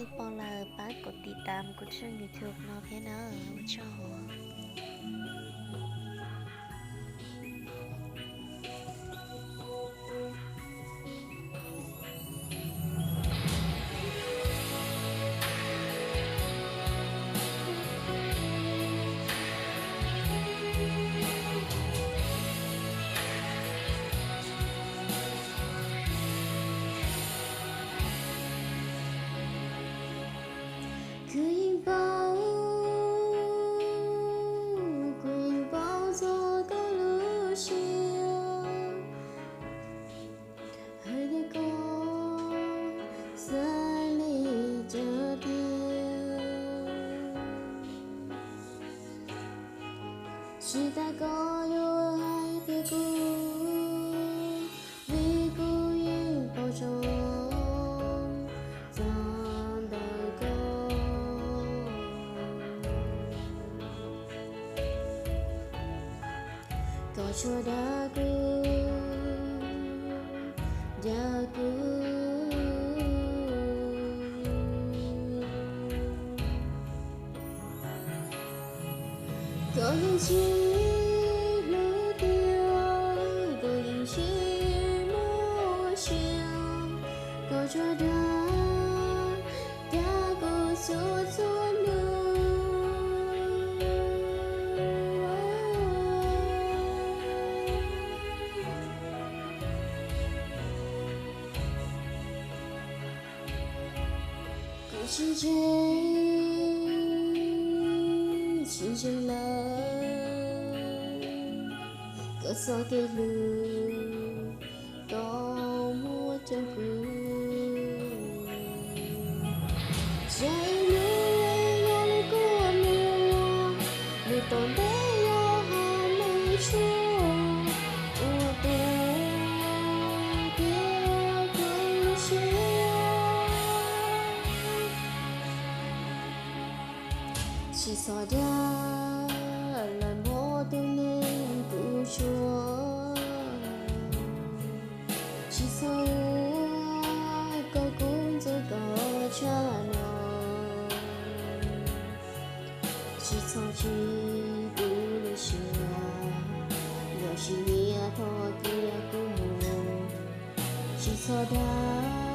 Pom lawm pab kov tiv tam kuv tshooj YouTube no thiab nawb, ua tsaug. Kuv yeej paub, kuv yeej paub txog koj lub siab, hais tias koj xav li cas tiag. Tsis tas koj yuav hais tias kuv, vim kuv yeej pom zoo txog ntawm koj. Koj tsuas dag kuv, dag kuv. Koj yeej tsis hlub tiag, koj yeej tsis muaj sia, koj tsuas dag, dag kuv txhua txhua hnub. Kuv tsis ntseeg, tsis ntseeg lawm, koj txoj kev hlub koj muab rau kuv. Saib ib hnub yog lub kua muag, lub tom ntej yog hauv lub tshuaj, ua tuag thiab kuv lub siab. Tsis txhob dag, lawv npog tus neeg kuv tsuaj. Tsis txhob ua kom kuv ntxub koj tshaj no. Tsis txhob tswj kuv lub siab, yog tsis nyiam thov cia kuv mus. Tsis txhob dag,